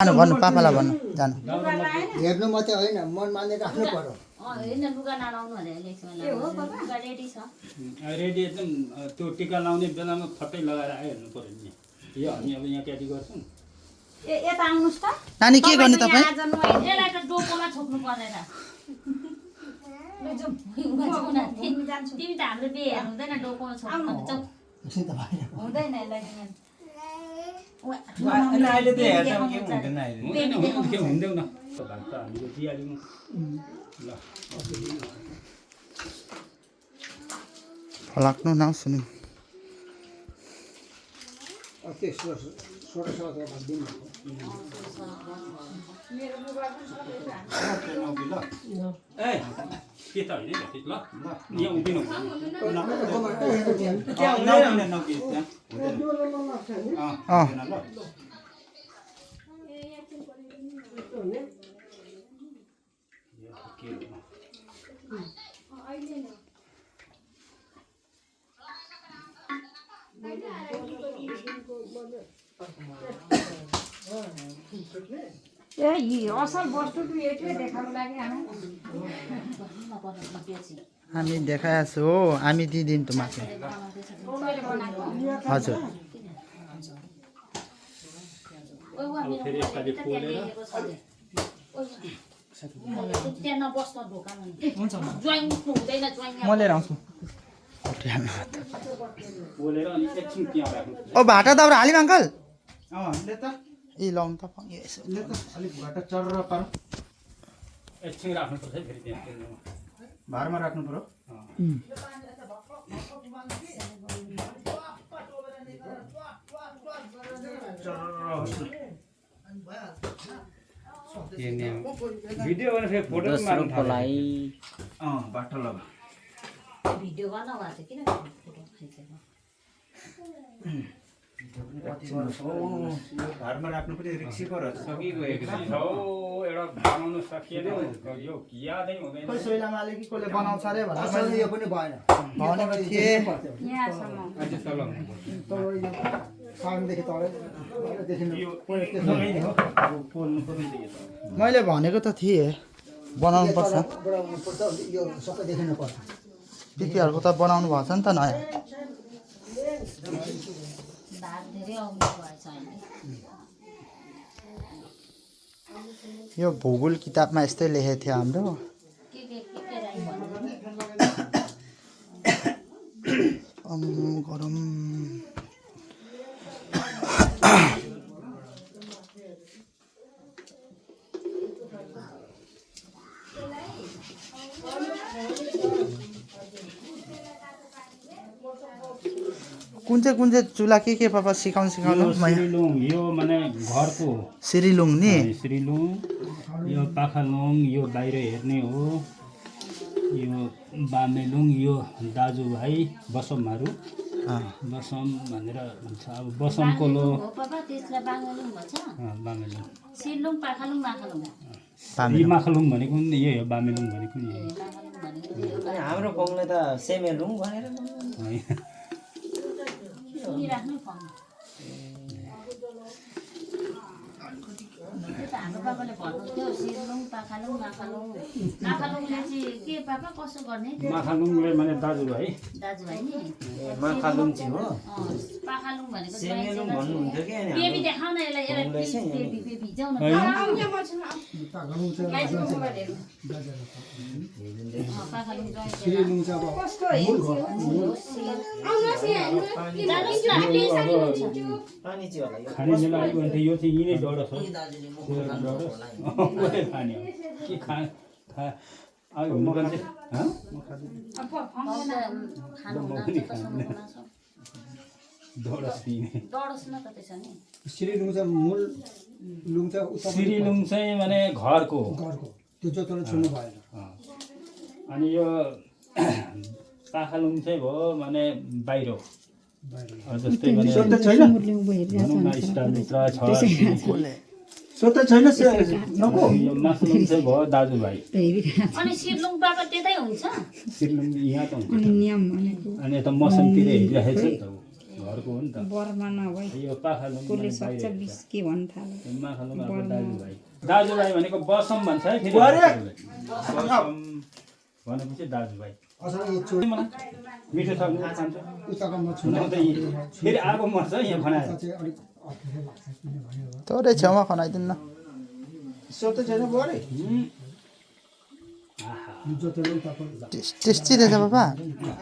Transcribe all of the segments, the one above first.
जानु भन्नु पापालाई भन्नु जानु हेर्नु मात्रै होइन मन मानेर राख्नु पर्यो होइन लुगा नलाउनु अरे रेडी छ रेडी एकदम त्यो टिका लाउने बेलामा फट्टै लगाएर आइहाल्नु पर्यो नि यो हामी अब यहाँ क्याटी गर्छौँ यता आउनुहोस् त नानी के गर्ने तपाईँ यसलाई त डोकोमा छोप्नु पर्दैन तिमी त हाम्रो बिहे हेर्नु हुँदैन डोकोमा छोप्नु हुँदैन यसलाई अहिले त हेर्दा के हुँदैन हुँदैन हुँदैन न भाग त हामीले दिइहाल्यौँ ल फलाक्नु न सुन्नु त्यो सोह्र सौ दिनु ए के त होइन ल यहाँ उभिनु असल वस्तु देखाउनु लागि हामी देखाएको छु हो हामी दिदिउँ त माथि हजुर फेरि यसपालि पोलेर म लिएर आउँछु पोलेर अनि एकछिन त्यहाँ राख्नु ओ भाटा दाउरा हाल्यौँ अङ्कल ले त ए लाउनु त यसो ले त अलिक घाटा चर्र पार एकछिन राख्नुपर्छ है फेरि त्यहाँ तेलमा भारमा राख्नु पर्यो भिडियो गरेर फेरि फोटो पनि मार्नु थाल्यो बाटो लगा भिडियो गर्न भएको थियो किन फोटो खिचेको घरमा राख्नु पनि रिक्सी पर्छ सकिगएको छ एउटा बनाउनु सकिएन यो यादै हुँदैन खोइ सोइलामाले कि कसले बनाउँछ अरे असल यो पनि भएन भनेको थिएँ यहाँसम्म अझै चलाउनु साउनदेखि तल देखिनु पोल्नु पर्ने थियो मैले भनेको त थिएँ बनाउनु पर्छ बढाउनु पर्छ यो सबै देखिनु पर्छ दिदीहरूको त बनाउनु भएको छ नि त नयाँ भाग धेरै आउनु भएछ अहिले यो भूगोल किताबमा यस्तै लेखेको थियो हाम्रो के राई भन्नु गरम कुन चाहिँ चुला के पापा सिकाउनु सिरिलुङ यो माने घरको सिरिलुङ नि सिरिलुङ यो पाखालुङ यो बाहिर हेर्ने हो यो बामेलुङ यो दाजुभाइ बसमहरू बसम भनेर भन्छ अब बसमको लो हो पापा त्यसलाई बाङ्गालुङ भन्छ बामेलुङ सिलुङ पाखालुङ माखालुङ यी माखालुङ भनेको नि यही हो बामेलुङ भनेको नि यही माखालुङ भनेको हाम्रो गाउँले त सेमेलुङ भनेर होइन सुनिराख्नु फोन त्यो त हाम्रो पापाले भन्नुहुन्थ्यो सिलुङ पाखालुङ माखालुङ माखालुङले चाहिँ के पापा कसो गर्ने माखालुङले माने दाजुभाइ दाजुभाइ नि माखालुङ चाहिँ हो पाखालुङ भनेको सेमेलुङ भन्नुहुन्थ्यो कि अनि बेबी देखाउन यसलाई बेबी जाउँ न पाखालुङ सिरिलुङ चाहिँ अब पानी चाहिँ होला यो खाने बेला आइगयो भने त यो चाहिँ यिनै डढो छ खाने हो के अब हुनु पर्छ डढोस् दिने डढोस् न त त्यसो नि सिरिलुङ चाहिँ मूल लुङ चाहिँ उत्तर सिरिलुङ चाहिँ माने घरको घरको त्यो जोत्न छुनु भएन अनि यो पाखालुङ चाहिँ भयो माने बाहिर जस्तै भने भनौँ न स्टारभित्र छ सोध्दै छैन यो माखालुङ चाहिँ भयो दाजुभाइ अनि सिरलुङ बाबा त्यतै हुन्छ सिरलुङ यहाँ त हुन्छ अनि यता मौसमतिर हेरिराखेको छ नि त घरको हो नि त बर्मा नभई यो पाखालुङ कसले सक्छ 20 के भन्न थाल्यो माखालुङ अब दाजुभाइ दाजुभाइ भनेको बसम भन्छ है फेरि बसम भनेपछि दाजुभाइ असल यो मलाई मिठो छ भने खान्छ उताको म छु हुन त फेरि आगो मर्छ यहाँ बनाएर चाहिँ अलिक अप्ठ्यारो लाग्छ किनभने अब तोरै छेउमा खनाइदिनु न सोध्दै छैन बुहारी जोतेर उताको टेस्टी रहेछ पापा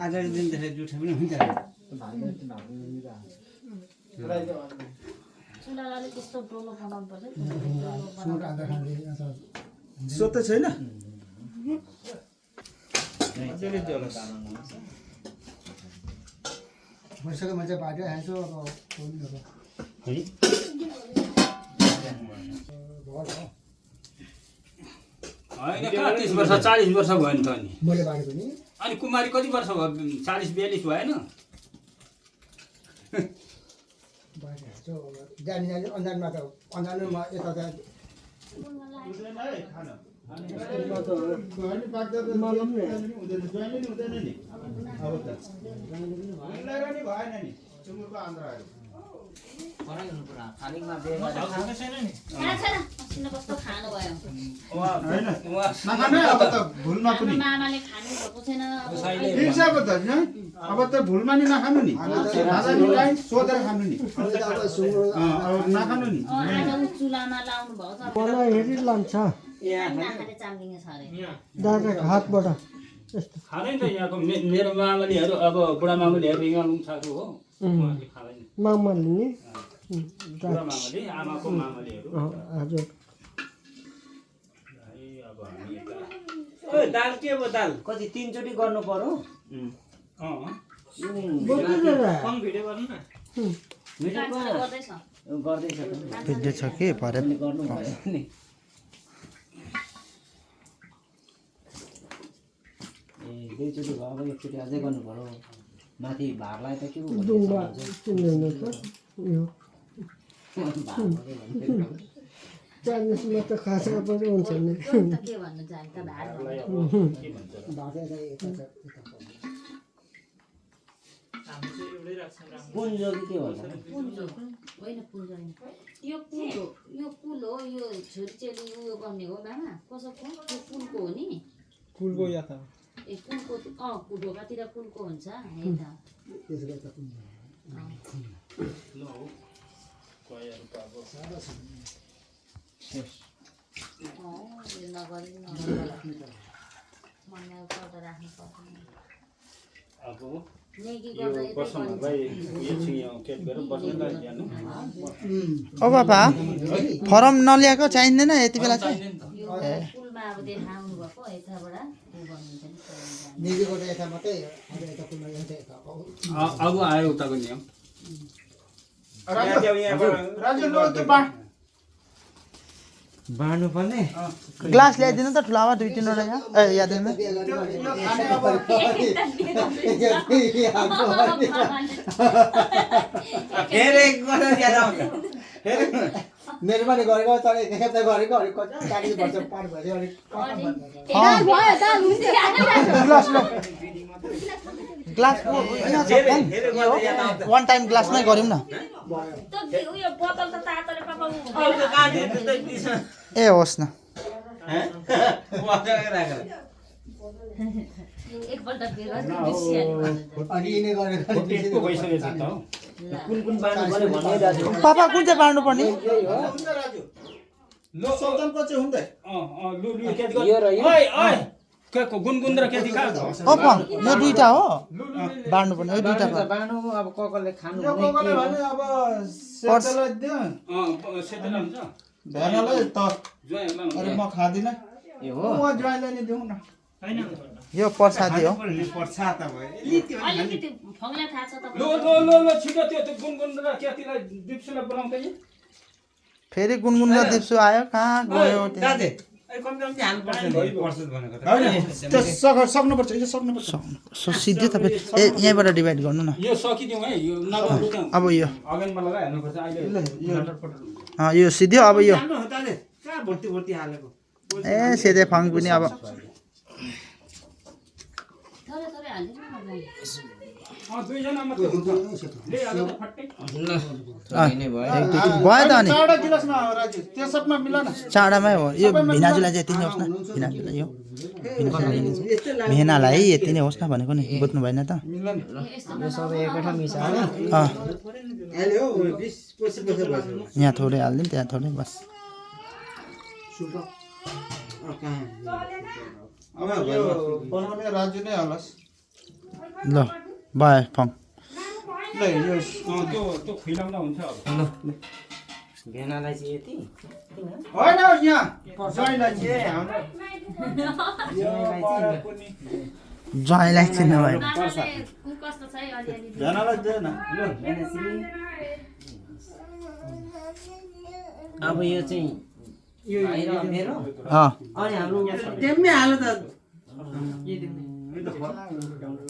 आज दिनदेखि जुठो पनि हुन्छ चुलालाई अलिक त्यस्तो डोलो बनाउनु पर्छ सुँगुर आधा खाँदै सोध्दै छैन भइसक्यो मान्छे बाटो आएछ अब फोन अब है होइन कहाँ 30 वर्ष 40 वर्ष भयो नि त अनि मैले बाँडेको नि अनि कुमारी कति वर्ष भयो 40 42 भएन बाँडेको जानी जानी अन्जानमा त अन्जानमा यता त खालिङमा बिहे गरेर खाना छैन अस्ति कस्तो खानु भयो नखाने अब त भुलमा पनि मामाले खानु भएको छैन ठिक छ अब त अब त भुलमा नि नखानु नि राजानीलाई सोधेर खानु नि अब नखानु नि आज चुलामा लाउनु भएको छ मलाई हेरी लान्छ नाखाने चाम्लिङ छ अरे दादाको हातबाट खाँदैन त यहाँको मेरो मामलीहरू अब बुढा मामलीहरू यहाँ साथु हो उहाँहरूले खाँदैन मामाले नि बुढा मामली आमाको मामलीहरू हजुर अब हामी यता ओए दाल के भयो दाल कति 3 चोटी गर्नु पर्यो कम भिडियो गर्नु न मिठो गर्दैछ गर्दैछ भिडियो छ कि भरे गर्नु पर्यो नि ए 2 चोटी भयो अब 1 चोटी अझै गर्नु पर्यो माथि भागलाई त के चालिसमा त खासमा पनि हुन्छ नि त के भन्नु जान्छ भात के भन्छ पुन्जो कि के भन्छ पुन्जो होइन पुन्जो होइन यो कुल हो यो छोरीचेली उयो गर्ने हो मामा कसो कुल यो कुलको हो नि कुलको या त ए कुलको ढोकातिर कुलको हुन्छ है त यो नगरी मनमा पर्दा राख्नु पर्दैन अब नेगी यो गर्दा यतै बसमहरूलाई एकछिन यहाँ केट गरेर बस्नुलाई जानु ओ पापा फरम नल्याएको चाहिँदैन यति बेला चाहिँ यो कुलमा अब देखाउनु भएको यताबाट उ गर्नुहुन्छ नि छोरी निजीबाट यता मात्रै अब यता कुलमा यता अब आयो उताको नियम राजु लो त्यो बाँड्नु पर्ने ग्लास ल्याइदिनु त ठुलामा 2-3 वटा यहाँ ए यादैमा फेरि एक गरेर ज्यादा हुन्छ मेरो पनि गरेको तर एक त गरेको अलिक 40 वर्ष पार भयो अलिक ग्लास वान टाइम ग्लासमै गरौँ न त्यो उयो बोतल त तातोले पापा ए होस् न एकपल्ट बेर बिर्सिहाल्यो अनि यिनी गरेको पेटको भइसकेछ त हो कुन बाँड्नु पर्यो भनिरहेको छु पापा कुन चाहिँ बाँड्नु पर्ने लो सौतनको चाहिँ हुँदै लु लु के यो र यो ओइ ओइ के गुनगुन र के दिखा ओ पन यो दुईटा हो बाँड्नु पर्ने यो दुईटा बाँड्नु अब ककरले खानु यो हुने कोकोले भने अब सेतलाई दियो सेतला हुन्छ भेनालाई त ज्वाइँमा अरे म खादिन ए हो म ज्वाइँलाई नि दिउँ न यो प्रसादी हो अलिकति फग्ला थाहा छ लो तपाईँ लो लो लो छिटो त्यो गुनगुन र केटीलाई दिप्सुलाई बोलाउँछ नि फेरि गुनगुन र दिप्सु आयो कहाँ गयो होइन त्यो सक्नुपर्छ यो सक्नुपर्छ सो सिधै तपाईँ ए यहीँबाट डिभाइड गर्नु न यो सकिदिउँ है यो नगर्नु त्यहाँ अब यो अगेनमा लगाइहाल्नुपर्छ अहिले यो सिध्यो अब यो कहाँ भर्ती भर्ती हालेको ए सिधै फङ पनि अब थोरै थोरै हालिदिनु न दुईजना मात्रै हुन्छ ल्याइहाल्नु त फट्टै भयो त अनि चारवटा गिलास न राजु त्यो सबमा मिला न चाँडामै हो यो भिनाजुलाई चाहिँ यति नै होस् न भिनाजुलाई यो मेहनालाई यति नै होस् न भनेको नि बुझ्नु भएन त मिल्ला नि यो सबै एकै ठाउँ मिसाएर अहिले हो 20-25 वर्ष भयो यहाँ थोरै हालिदिउँ त्यहाँ थोरै बस अब यो बनाउने राजु नै हालस् ल बाई फङ ल यो त्यो खुइलाउँदा हुन्छ अब भेनालाई चाहिँ यति होइन यहाँ ज्वाइँलाई चाहिँ ज्वाइँलाई चिन्नु भयो कस्तो छ है अलिअलि भेनालाई दिएन अब यो चाहिँ यो मेरो अँ अनि हाम्रो